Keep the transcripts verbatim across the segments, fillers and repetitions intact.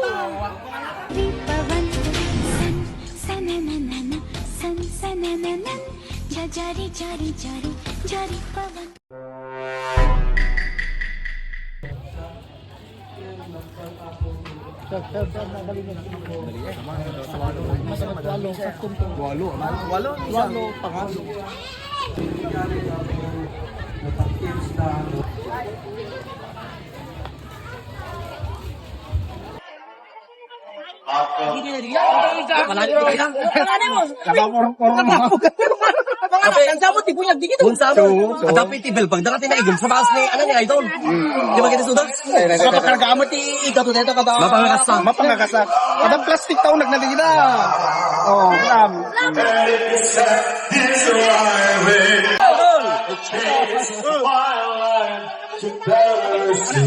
Jari pavan, san sananana, san sananana, ja jari jari jari, jari pavan. Sir, sir, sir, madali na. Walo. Walo. Walo, pangaso. Malaki ka lang. Kapapurong-purong mo. Ang sabot, di bunyag, di kita. Unsa mo? Ang dapit ti belbag, dangati na igul sa baas ni, ano ni Idol? Di ba kita sudan? Sa pagkarga mo, ti ikaw, to, dito ka daw. Mapangakasa. Mapangakasa. Kada plastic tao, nagnalina. Oh, alam. Idol!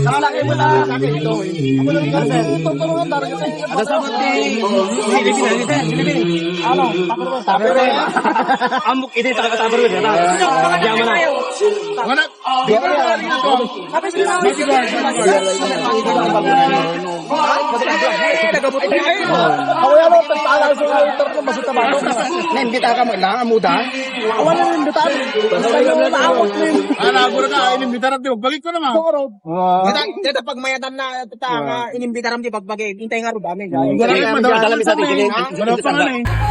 Nalaki mo na. Ako lang, sir. Ada sa pati. Silipin, silipin. Ano? Tupperware. Amok, ito yung taga-Tupperware, ha? Diyan mo na. Wala. Di ba? Ako yan, oh, pagpala sa waiter ko, basta tabano. Naimbita ka mo lang, amuda? Awan na yung imbitahan. Basta yung naawat mo yun. Ah, nabura ka, inimbitaran, di ba? Balik ko naman. Siguro. Wow. Dita, dita pagmayadan na, dita, nga inimbitaran di pagbagay. Intay nga ro, dami, dami. Wala ka, madala, madala, madala, madala, madala, madala, madala, madala, madala, madala,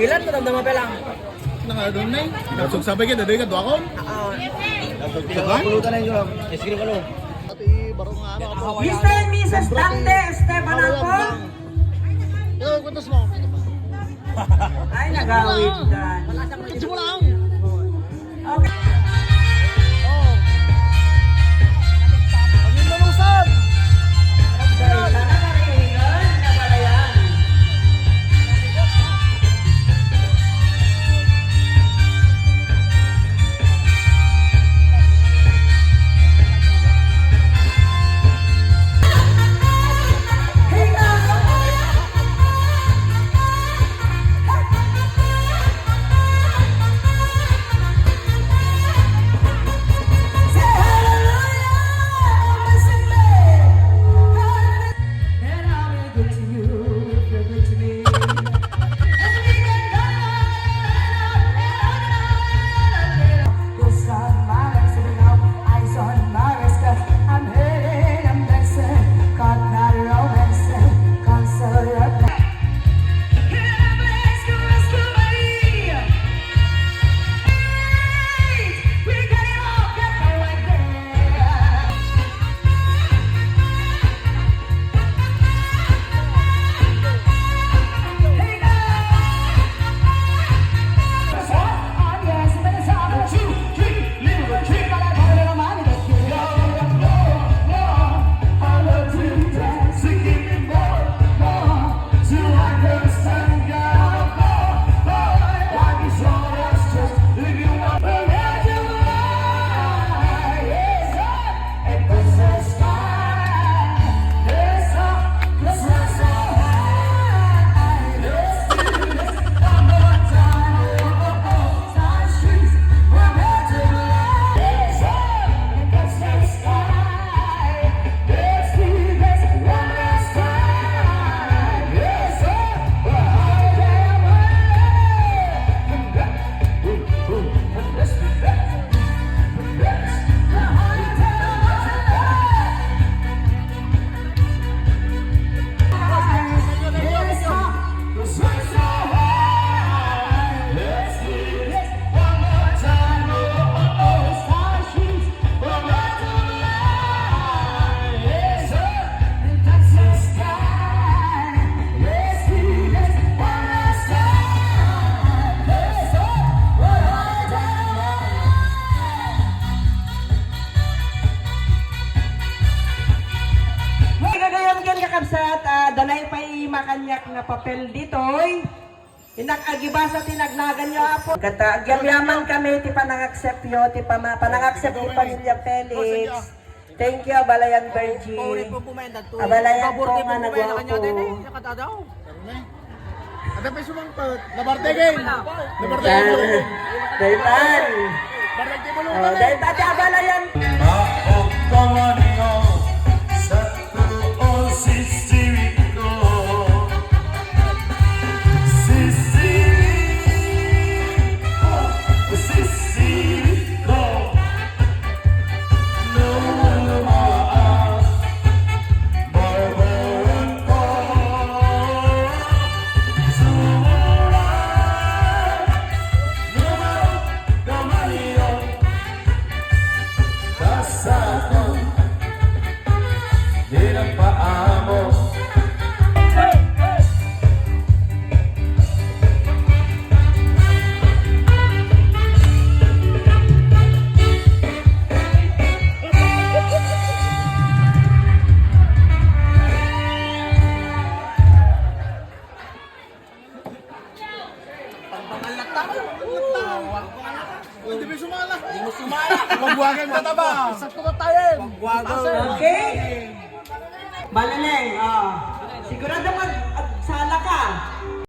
Ikpilan mo, damdama pa lang. Nang adun na eh. Nagsugsabay ka, dadoy ka, duakon. Oo. Saban? Pulutan na yun. Ice cream, ano? Mister and Missus Dante Esteban ako. Yo, kwentas mo. Ay, nagawid ka. Kwentas mo lang. Okay. Oh. Paging malusan. Sana marihingan na pala yan. Makaniak nga papel ditoy. Inak agibasa ti nagnaganyo, Apo. Kata, agyamyaman kami ti panang-accept yo, ti pama-, panang-accept ti pamilya Felix. Thank you, Abalayan Virgin. Abalayan ko nga nagwapo. Ada pa sumangpet. Labarte, geng. Labarte, geng. Daytan. Barangay Bulunan, eh. Daytan ti Abalayan. Maokkawanyo sa tuo, sisiriko. Sisiriko, sisiriko. No, no, no, ah, ah. Barbarako. Sumura. No, no, no, no, no. Kasakon. Di nagpaamo. Pagbangal na tao. Hindi mo sumala. Hindi mo sumala. Wagwagan ka na ba? Sakto na tayo. Wagwagan. Okay. Malaleng, ah. Sigurado mag-, agsala ka.